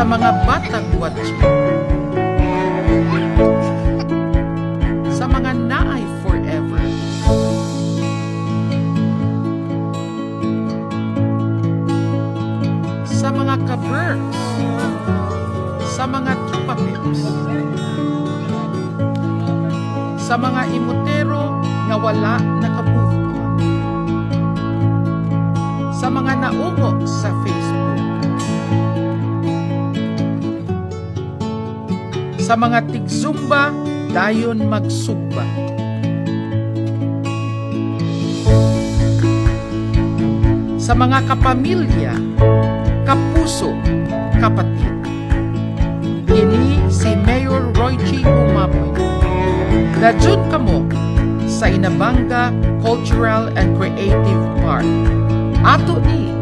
Sa mga batang watchi. Sa mga naay forever. Sa mga kaberks. Sa mga trupapips. Sa mga imutero nga wala naka-move on. Sa mga naungo sa Facebook. Sa mga tigzumba, dayon magsugba. Sa mga kapamilya, kapuso, kapatid. Kini si Mayor Roy G. Jumapoy. Dadyun kamo sa Inabanga Cultural and Creative Park. Ato ni